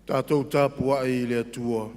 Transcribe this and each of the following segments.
Tatou tapuai i le Atua.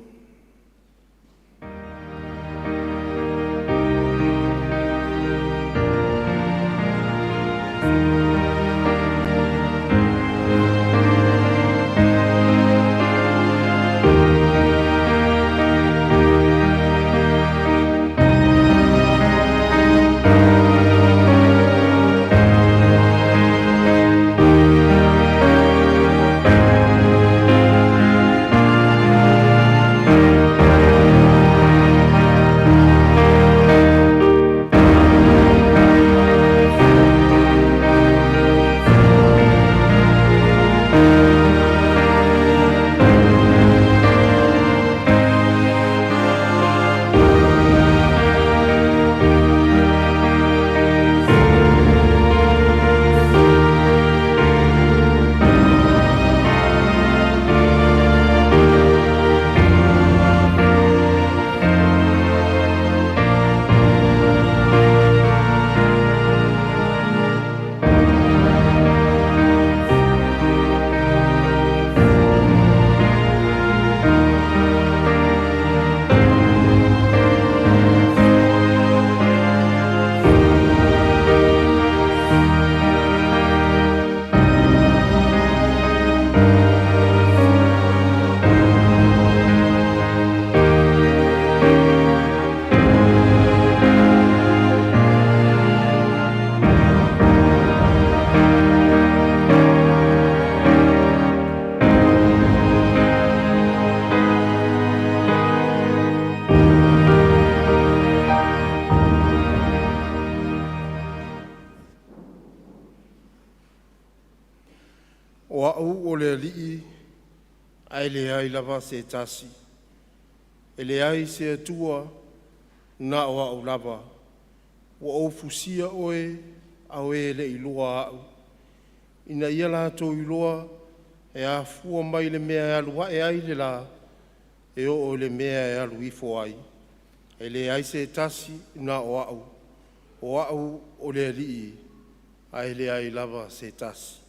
O Au o le Alii ae leai lava se tasi, e leai se Atua na o Au lava. Ua ou fusia oe a o e le i iloa Au, ina ia latou iloa e afua mai le mea e alu ae ai le la e oo i le mea e alu ifo ai, e leai se tasi na o Au, o Au o le Alii ae leai lava se tasi.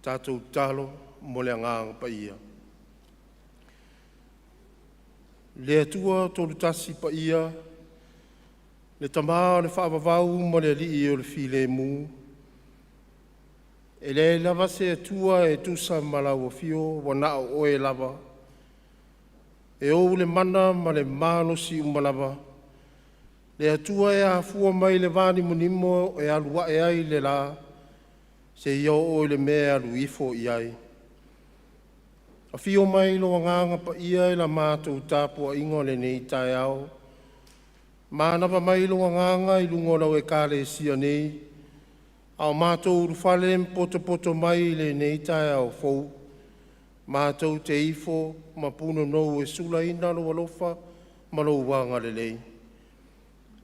Tatou tatalo mo le Agaga Paia. Le Atua Tolutasi Paia, le Tama o le faavavau ma le Alii o le Filemu, e leai lava se Atua e tusa ma lau afio ua na o Oe lava e ou le mana ma le malosi uma lava, le Atua e afua mai le vanimonimo e alu ae ai le la seia oo i le mea e alu ifo i ai. Afio mai lou Agaga Paia i la matou tapuaiga i lenei taeao, manava mai lou Agaga i luga o lau Ekalesia nei a o matou ulufale ma potopoto mai i lenei taeao fou, matou te ifo ma punonou e sulaina lou alofa ma lou agalelei.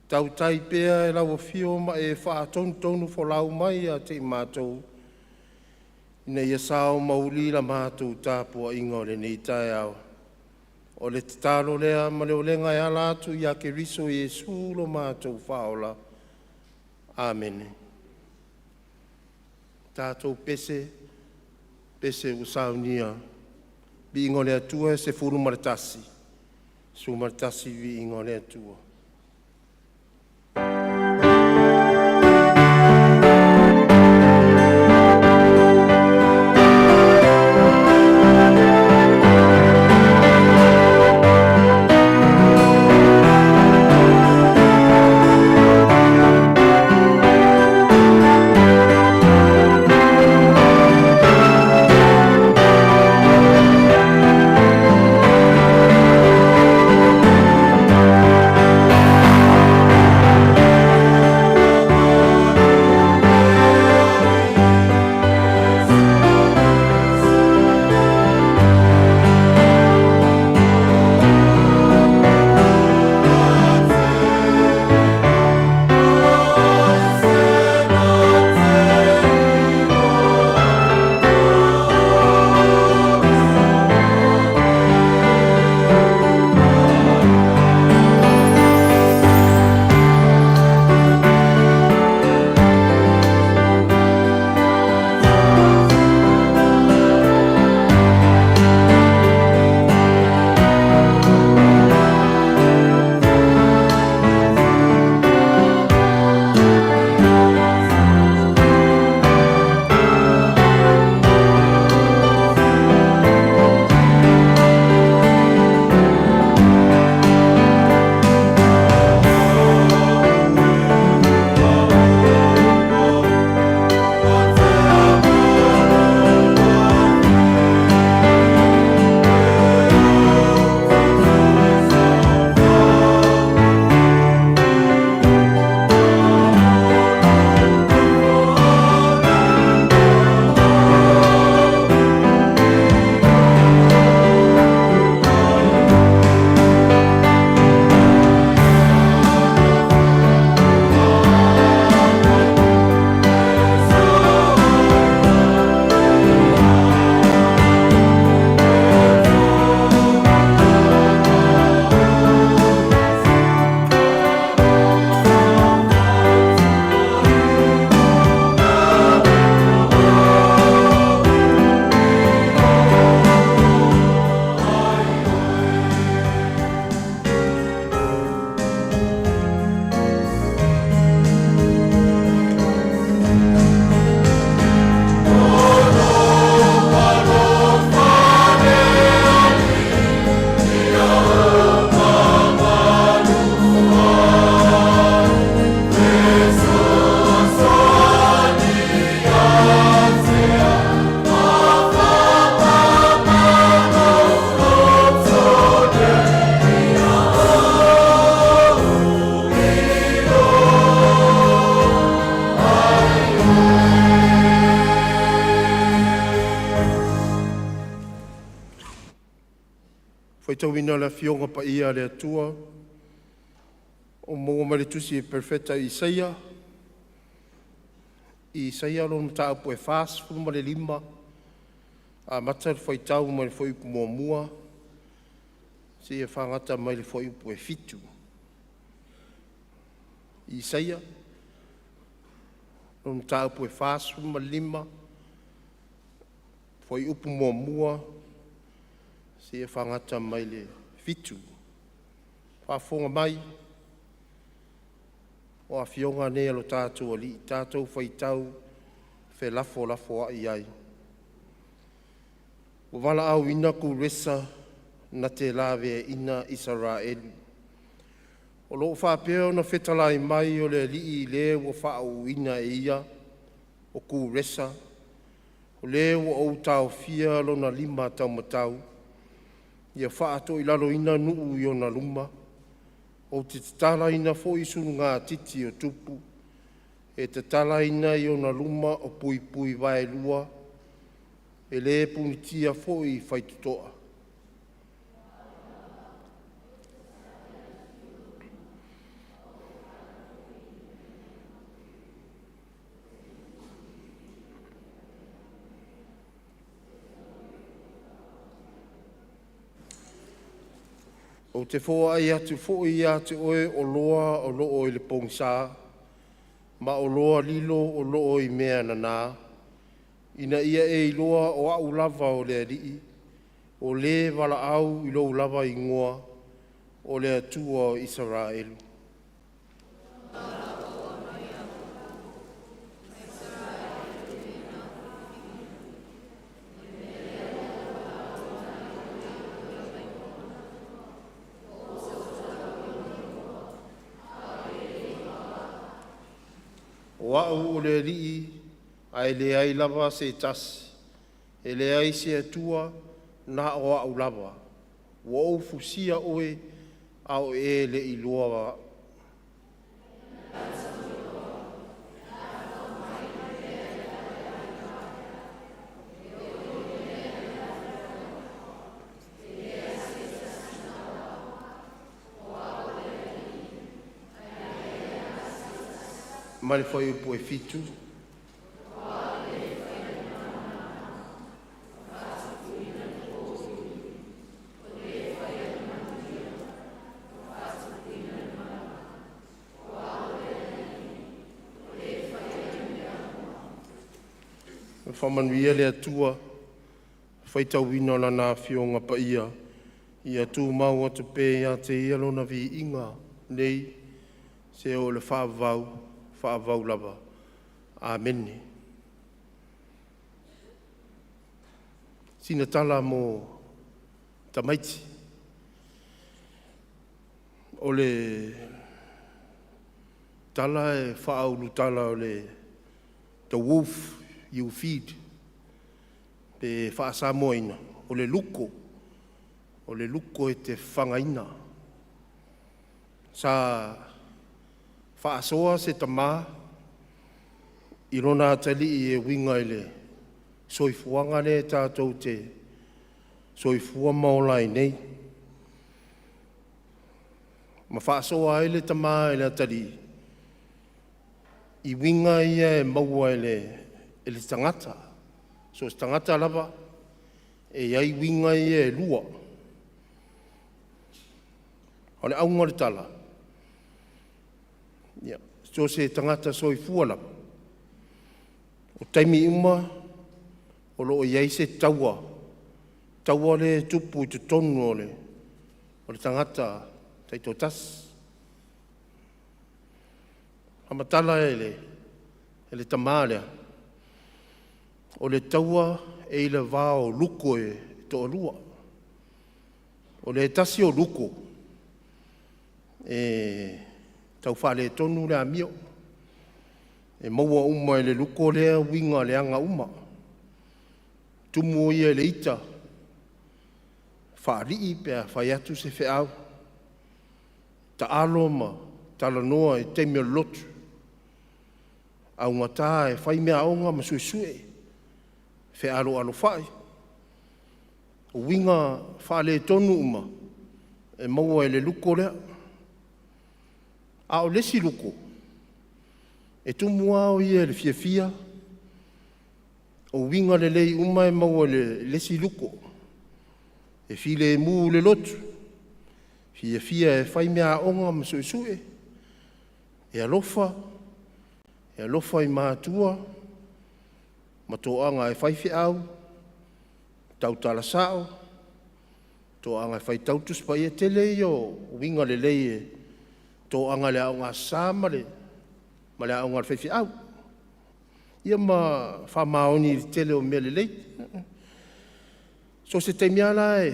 Tautai pea i lau afio ma e faatonutonufolau mai ia te i matou, ina ia sao ma uli la matou tapuaiga o lenei taeao. O le tatalo lea ma le olega e ala atu ia Keriso Iesu lo matou Faaola. Amene. Tatou pese, pese ua saunia, Viiga o le Atua e 11, 11 viiga o le Atua. Faitauina le Afioga Paia a le Atua ua maua mai le Tusi e le Perofeta Isaia, Isaia lona mataupu 45, amata le faitau mai le fuaiupu 1 seia fagata mai le fuaiupu 7. Isaia mataupu 45 fuaiupu 1 seia fagata mai le 7. Faafofoga mai o Afioga nei a lo tatou Alii, tatou faitau felafolafoai ai. Ua valaauina Kuresa na te laveaina Isaraelu. O lo o faapea ona fetalai mai o le Alii le ua faauuina e ia o Kuresa, o le ua ou taofia lona lima taumatau, ia faatoilaloina nuu i ona luma, ou te tatalaina foi sulugatiti o tupu, e tatalaina i ona luma o puipuivaelua, e le punitia foi faitotoa. Ou te foai atu foi ia te oe oloa o lo o i le pogisa ma oloa lilo o lo o i mea nana, ina ia e iloa o Au lava o le Alii, o Le valaau i lou lava igoa, o le Atua o Isaraelu. O Au o le Alii ae leai lava se tasi, e leai se Atua na o au lava. Ua ou fusia oe a o e le i iloa Au. Mai le fuaiupu 7. Faamanuia le Atua i le faitauina o Lana Afioga Paia, ia tumau atu pea ia te Ia Lona viiga nei seia oo i le faavavau, faavavau lava. Amene. Sina tala mo tamaiti. O le tala e faaulutala o le “the wolf you feed”, pe faa-Samoa ina, o le luko e te fafagaina. Sa faasoa se tama i lona atalii e uiga i le soifuaga lea tatou te soifua ma ola ai nei. Ma faasoa ai le tama i le atalii i uiga ia e maua e le tagata, so o se tagata lava e i ai uiga ia e lua. O le auga o le tala, ia, so o se tagata soifua lava, o taimi uma o lo o i ai se taua, taua lea e tupu i totonu o le tagata taitoatasi. Faamatala e le tama lea, o le taua e i le va o luko e toalua. O le tasi o luko, e tau faaletonu le amio, e maua uma e le luko lea uiga leaga uma, tumu ia i le ita, faalii pe a fai atu se feau, taalo ma talanoa i taimi o le lotu, augata e fai meaaoga ma suesue, fealoalofai, o uiga faaletonu uma. e maua i le luko lea. A o le isi luko, e tumu lava o ia i le fiafia, o uiga lelei uma e maua i le isi luko, e filemu le lotu, fiafia e fai meaaoga ma suesue, e alofa, e alofa i matua ma toaga e faifeau, tautala sao, toaga e faitau Tusi Paia. O le tele ia o uiga lelei e toaga i le Aoga Aso Sa ma le aoga a le faifeau, ia ma faamaoni i le tele o mea lelei. So o se taimi lava la e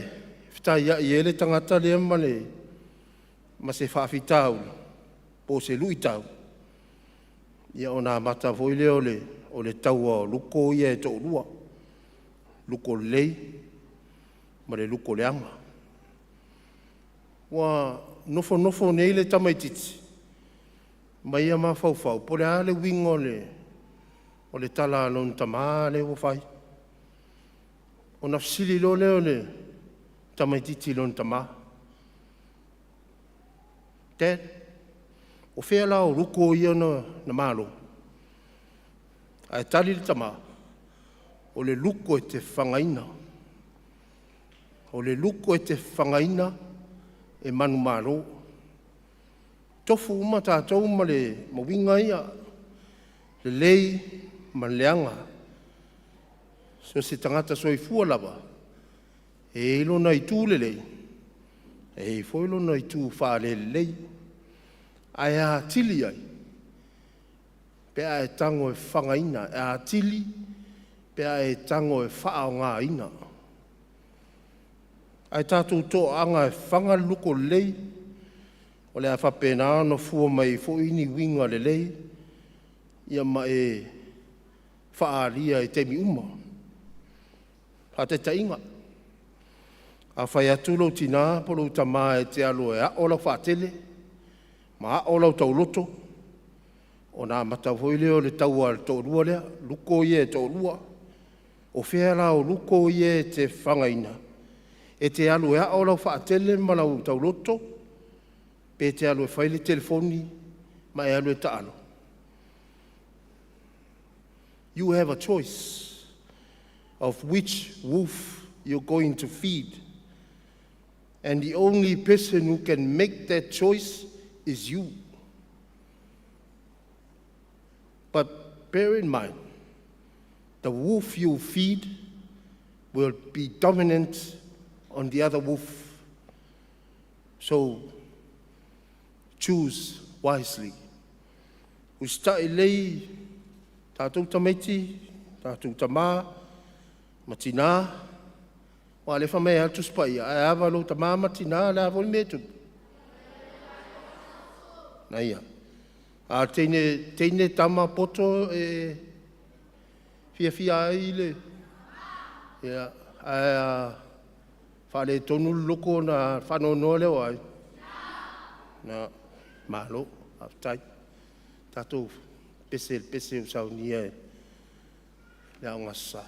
fetaiai ai le tagata lea ma se faafitauli po o se luitau, ia ona amata foi lea o le taua o luko ia e toalua, luko lelei ma le luko leaga. Ua nofonofo nei le tamaitiiti ma ia mafaufau po o le a le uiga o le tala a lona tama lea ua fai. Ona fesili loa lea o le tamaitiiti i lona tama, “Dad, o fea la o luko ia na malo?” Ae tali le tama, “O le luko e te fafagaina, o le luko e te fafagaina e manumalo.” E tofu uma tatou ma uiga ia, lelei ma le leaga. So o se tagata soifua lava, e i ai lona itu lelei, e i ai foi lona itu faale-lelei. Ae atili ai pe a e tago e fafagaina, e atili pe a e tago e faaaogaina. Ae tatou toaaga e fafaga le luko lelei, o le a faapena ona fua mai ai foi ni uiga lelei ma e faaalia i taimi uma. Faataitaiga, a fai atu lou tina po o lou tama e te alu e ao lau faatele ma ao lau tauloto, ona amata foi lea o le taua a le toalua lea, luko ia e toalua. O fea la o luko ia e te fafagaina? E te alu e ao lau faatele ma lau tauloto pe e te alu e fai le telefoni ma e alu e taalo? You have a choice of which wolf you going to feed and the only person who can make that choice is you. But bear in mind, the wolf you feed will be dominant on the other wolf. So choose wisely. Usitai lelei tatou tamaiti, tatou tama ma tina, aua o lea e fai mai lava le Tusi Paia, a e ava i lou tama ma tina, o le a foi le mea e tupu? Manaia. A o le teine, tama, poto e fiafia ai le… Ia, ae a faaletonu le luko ona faanoanoa lea o ai? Tina. Malo faafetai. Tatou pese i le pese ua saunia e le Aoga Aso Sa.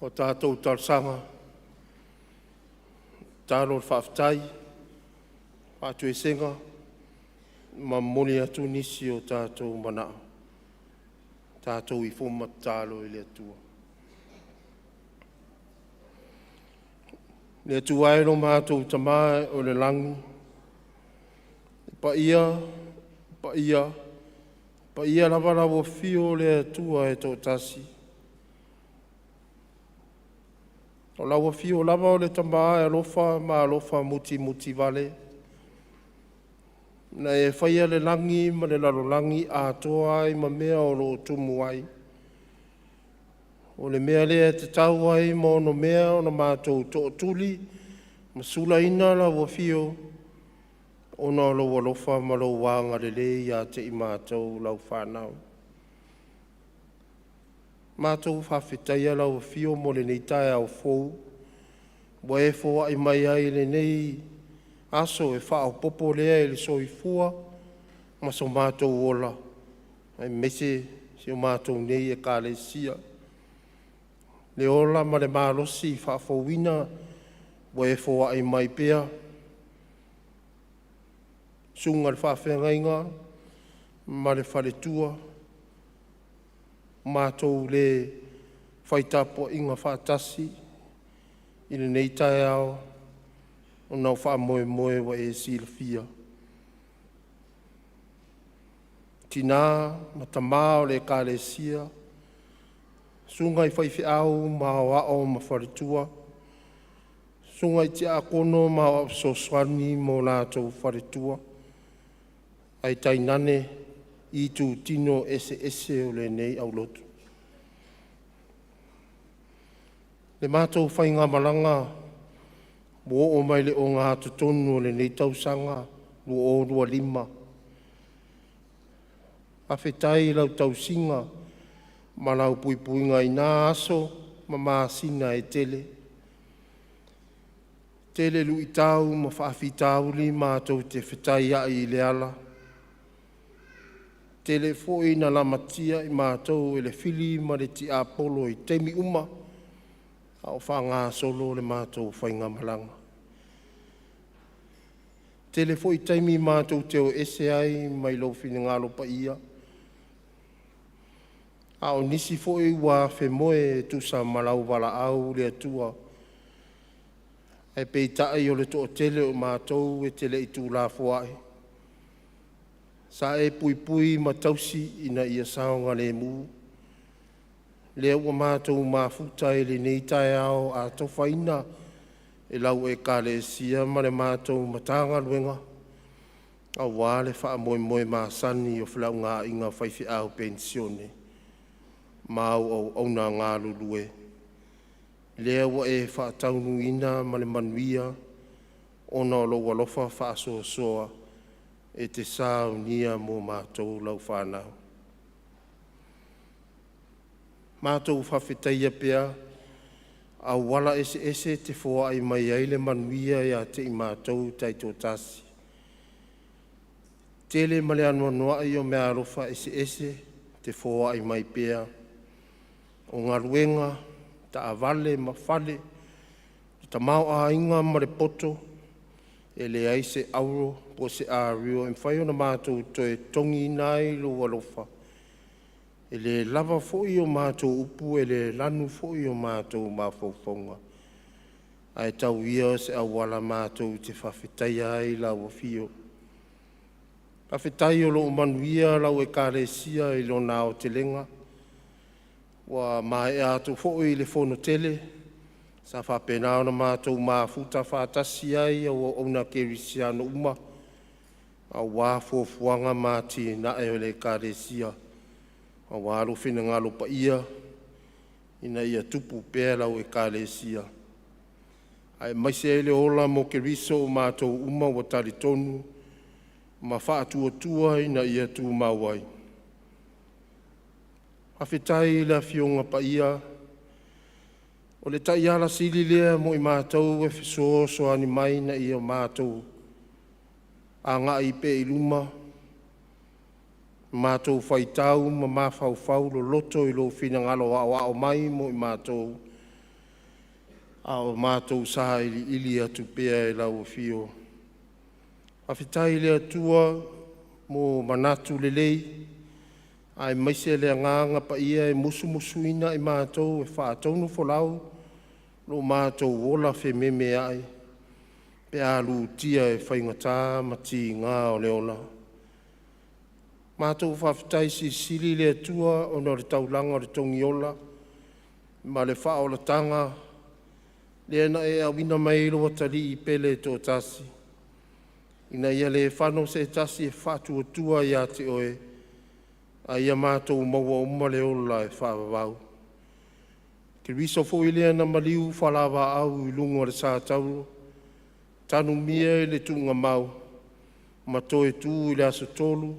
O tatou talosaga, tatalo le faafetai, faatoesega ma momoli atu nisi o tatou manao, tatou ifo ma tatalo i le Atua. Le Atua e lo matou Tama o le lagi, e paia, paia, paia lava lau Afio o le Atua e Toatasi, o lau Afio lava o le Tama e alofa ma alofa mutimutivale, na e faia le lagi ma le lalolagi atoa ai ma mea o lo o tumu ai. O le mea lea e tatau ai ma onomea ona matou tootuli ma sulaina lau Afio, ona o lou alofa ma lou agalelei ia te i matou lau fanau. Matou faafetaia lau Afio mo lenei taeao fou ua e foai mai ai i lenei aso e faaopoopo lea i le soifua ma so matou ola, aemaise si o matou nei Ekalesia. Le ola ma le malosi faafouina ua e foai mai pea, susuga i le faafeagaiga ma le faletua, matou le fai tapuaiga faatasi i lenei taeao ona o faamoemoe ua e silafia. Tina ma tama o le Ekalesia, susuga i faifeau ma aoao ma faletua, susuga i tiakono ma aoao fesoasoani ma o latou faletua, ae tainane itutino eseese o lenei aulotu. Le matou faigamalaga ua oo mai i le ogatotonu o lenei tausaga 2025, faafetai i lau tausiga ma lau puipuiga i na aso ma masina e tele. E tele luitau ma faafitauli matou te fetaiai i le ala, tele foi ina lamatia i matou e le fili ma le tiapolo i taimi uma a o faagasolo le matou faigamalaga. E tele foi taimi matou te o ese ai mai lou finagalo paia, a o nisi foi ua afemoe e tusa ma lau valaau le Atua, ae peitai o le toatele o matou e te le i tuulafoai, sa e puipui ma tausi ina ia saogalemu. Lea ua matou mafuta i lenei taeao atofaina e lau Ekalesia ma le matou Matagaluega aua le faamoemoe masani o felaugaaiga a faifeau penisione ma au auauna galulue, lea ua e faataunuuina ma le manuia ona o lou alofa faasoasoa e te saunia mo matou lau fanau. Matou faafetaia pea auala eseese e te foai mai ai le manuia ia te i matou taitoatasi. E tele ma le anoanoai o meaalofa eseese e te foai mai pea, o galuega, taavale ma fale, tamaoaiga ma le poto, e leai se auro po o se ario e mafai ona matou toe totogiina ai lou alofa, e le lava foi a matou upu e le lanu foi o matou mafaufauga, ae tau ia o se auala matou te faafetaia ai lau afio. Faafetai o lo o manuia lau Ekalesia i lona aotelega, ua maea atu foi le fonotele sa faapena ona matou mafuta faatasi ai i auauna kerisiano uma aua fuafuaga ma atinae o le Ekalesia, aua lou finagalo paia ina ia tupu pea lau Ekalesia, aemaise ai le ola mo Keriso o matou uma ua talitonu ma faatuatua ina ia tumau ai. Faafetai i le Afioga Paia, o le taiala sili lea mo i matou e fesoasoani mai ina ia matou agai pea i luma, matou faitau ma mafaufau loloto i lou finagalo aoao mai mo i matou. a o matou sailiili atu pea i lau afio. Faafetai i le Atua mo manatu lelei aemaise le Agaga Paia e musumusuina i matou e faatonufolau lo matou ola fememeai pe a lutia e faigata ma tiga o le ola. Matou faafetai silisili i le Atua ona o le taulaga o le togiola ma le faaolataga lea na e auina mai ai Lou Atalii Pele e toatasi, ina ia le fano se tasi e faatuatua ia te Oe, a ia matou maua uma le ola e faavavau. O Keriso foi lea na maliu faalaovaau i luga o le satauro, tanumia i le tuugamau ma toe tu i le aso tolu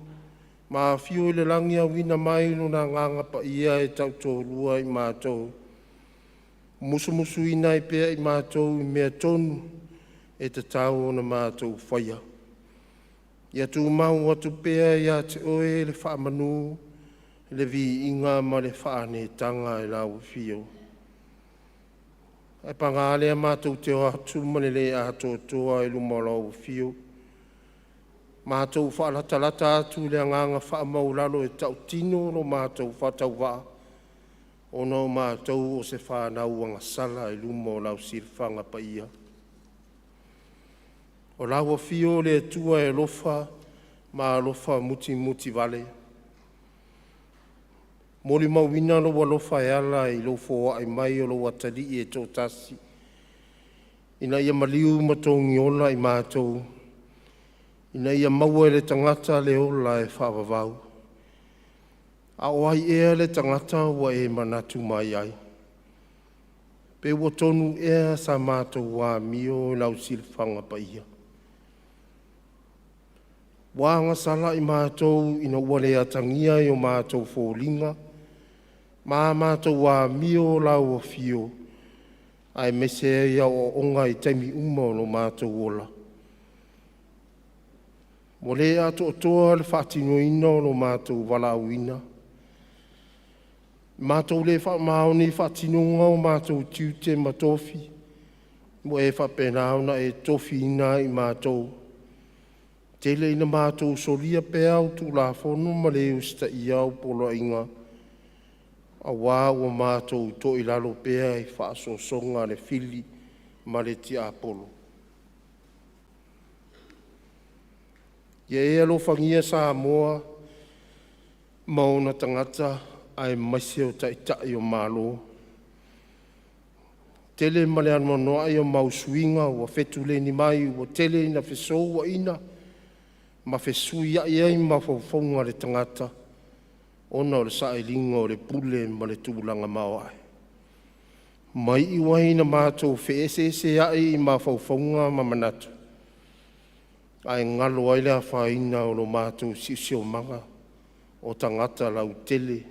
ma afio i le lagi, auina mai Lona Agaga Paia e tautoalua i matou, musumusuina ai pea i matou i mea tonu e tatau ona matou faia. Ia tumau atu pea ia te Oe le faamanu, le viiga ma le faaneetaga i lau afio. Ae paga lea, matou te o atu ma le le atoatoa i luma o lau afio, matou faalatalata atu i le agaga faamaualalo e tautino lo matou faatauvaa, ona o matou o se fanau agasala i luma o lau silafaga paia. O lau afio o le Atua e alofa ma alofa mutimutivale, molimauina lou alofa e ala i le foai mai o lou Atalii e toatasi, ina ia maliu ma togiola i matou, ina ia maua e le tagata le ola e faavavau. A o ai ea le tagata ua e manatu mai ai? Pe ua tonu ea sa matou amio i lau silafaga paia? Ua agasala i matou ina ua le atagia i o matou foliga ma a matou amio lau afio aemaise ai aoaoga i taimi uma o lo matou ola. Ua le atoatoa le faatinoina o lo matou valaauina, matou le faamaoni i le faatinoina o matou tiute ma tofi ua e faapena ona e tofiina ai i matou. Tele ina matou solia pea au Tulafono ma le usitaia au Poloaiga aua ua matou toilalo pea i faasosoga a le fili ma le tiapolo. Ia e alofagia Samoa ma ona tagata aemaise o Taitai o Malo. Tele ma le anoanoai o mau suiga ua fetuleni mai ua tele ina fesouaina ma fesuiai ai mafaufauga o le tagata ona o le sailiga o le pule ma le tulaga maoae, ma iu ai ina matou feeseeseai i mafaufauga ma manatu, ae galo ai le afaina o lo matou siosiomaga o tagata lautele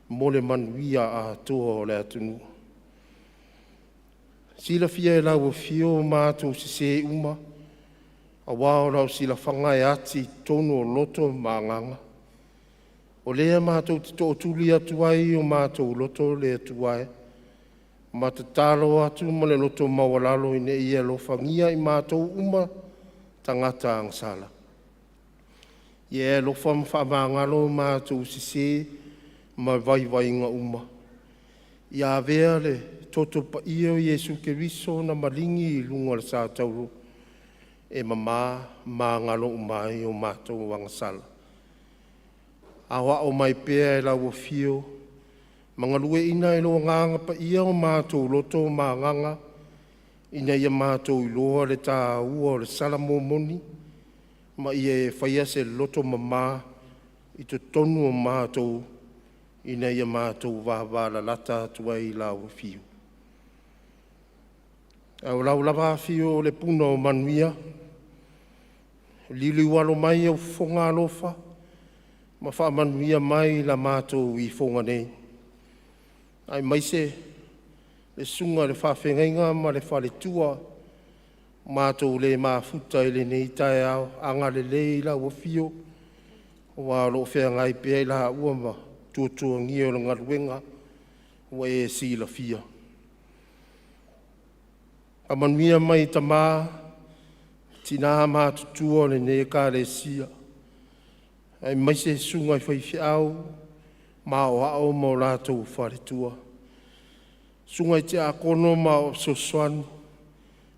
mo le manuia atoa o le atunuu. E silafia e lau Afio matou sese uma aua o lau silafaga e ati i totonu o loto ma agaga. O lea matou te tootuli atu ai i o matou loto le Atua e, ma tatalo atu ma le loto maualalo ina ia e alofagia i matou uma tagata agasala. Ia e alofa ma faamagalo matou sese ma vaivaiga uma. Ia avea le toto paia o Iesu Keriso na maligi i luga o le satauro e mama ma magalo uma ai o matou agasala. Aoao mai pea e lau Afio ma galueaiina e lou Agaga Paia o matou loto ma agaga ina ia matou iloa le taua o le sala moni ma ia e faia se loto mama i totonu o matou ina ia matou vavalalata atu ai i lau Afio. Ae o lau lava afio o le puna o manuia, liliualo mai au fofoga alofa ma faamanuia mai i la matou ifoga nei, aemaise le susuga i le faafeagaiga ma le faletua, ua matou le mafuta i lenei taeao. Agalelei i lau Afio aua o lo o feagai pea i laua ma tuatuagia o le galuega ua e silafia. Faamanuia mai i tama ma tina matutua o lenei Ekalesia, aemaise susuga i faifeau ma aoao ma o latou faletua, susuga i tiakono ma aoao fesoasoani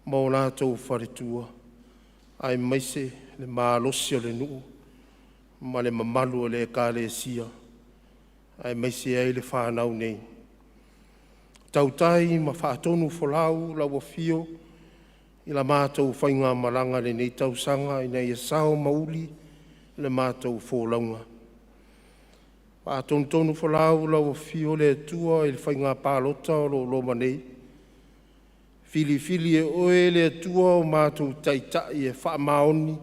ma o latou faletua, aemaise le malosi o le nuu ma le mamalu o le Ekalesia, aemaise ai le fanau nei. Tautai ma faatonufolau lau Afio i la matou faigamalaga i lenei tausaga ina ia sao ma uli le matou folauga. Faatonutonufolau lau Afio le Atua i le faiga palota o lo o loma nei, filifili e Oe le Atua o matou taitai e faamaoni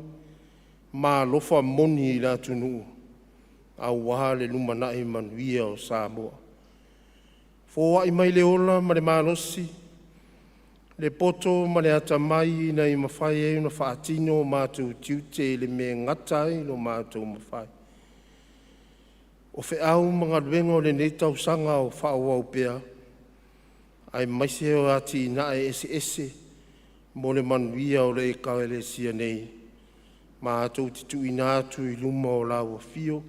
ma alofa moni i le atunuu aua le lumanai manuia o Samoa. Foai mai le ola ma le malosi, le poto ma le atamai ina ia mafai ai ona faatino o matou tiute i le mea e gata ai lo matou mafai. O feau ma galuega o lenei tausaga o faaauau pea, aemaise o atinae eseese mo le manuia o le Ekalesia nei, matou te tuuina atu i luma o lau Afio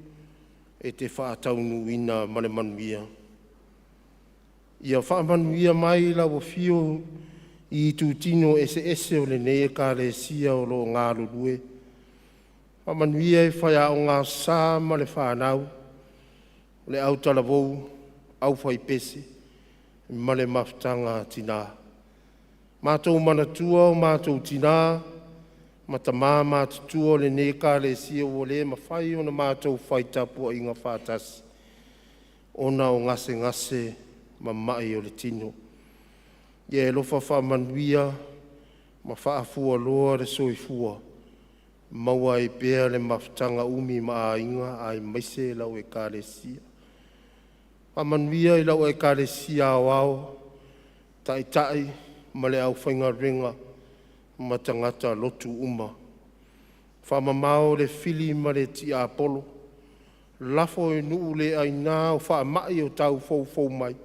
e te faataunuuina ma le manuia. Ia faamanuia mai lau Afio i itutino eseese o lenei Ekalesia o lo o galulue, faamanuia i faiaoga Aso Sa ma le fanau, le autalavou, aufaipese ma le mafutaga a tina. Matou manatua o matou tina ma tama matutua o lenei Ekalesia ua le mafai ona matou fai tapuaiga faatasi ona o gasegase ma mai o le tino. Ia e alofa faamanuia ma faafualoa le soifua maua ai pea le mafutaga umi ma aiga aemaise lau Ekalesia. Faamanuia i lau Ekalesia Aoao, Taitai ma le aufaigaluega ma tagata lotu uma. Faamamao le fili ma le tiapolo, lafo i nuu le aina o faamai o tau foufou mai,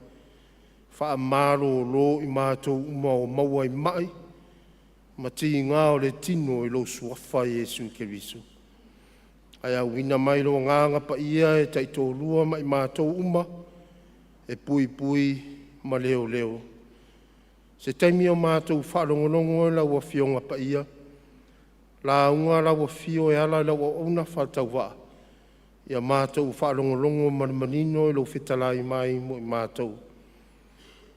faamalolo i matou uma ua maua i mai ma tiga o le tino i lou Suafa Iesu Keriso. Ae auina mai Lou Agaga Paia e taitoalua ma i matou uma e puipui ma leoleo. Se taimi o matou faalogologo i lau Afioga Paia, lauga lau Afio e ala i lau auauna faatauvaa, ia matou faalogologo ma le manino i lou fetalai mai mo i matou.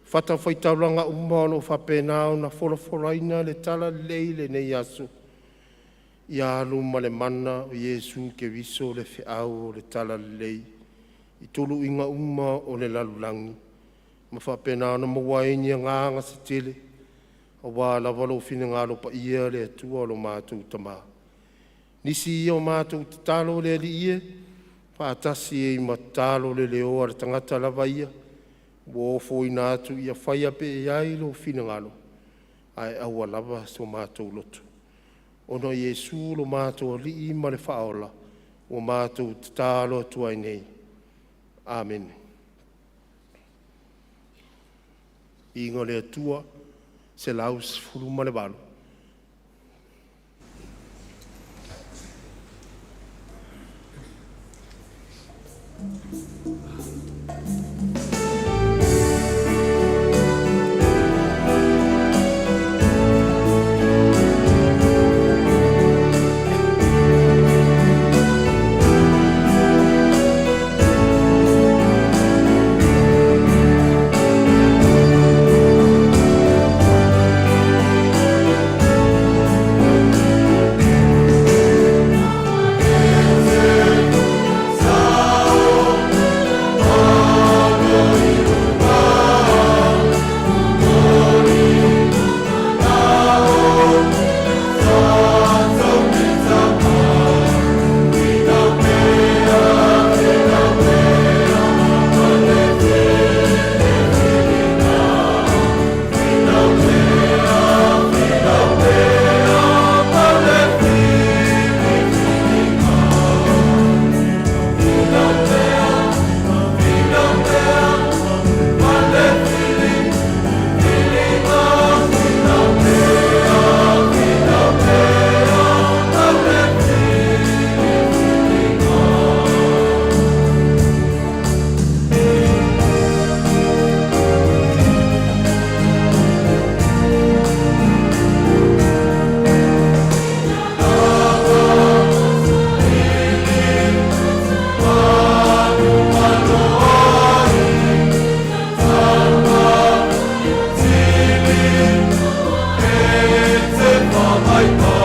O fatafaitaulaga uma o lo o faapena ona folafolaina le talalelei i lenei aso, ia alu ma le mana o Iesu Keriso le feau o le talalelei i tuluiga uma o le lalolagi ma faapena ona maua ai ni agaga se tele aua lava lou finagalo paia le Atua lo matou Tama. Nisi ia o matou tatalo le Alii e, faatasi ai ma tatalo leleoa a le tagata lava ia ua ofoina atu ia faia pea i ai lou finagalo, ae aua lava so matou loto. Ona o Iesu lo matou Alii ma le Faaola ua matou tatalo atu ai nei. Amene. Viiga i le Atua. 118. Ai.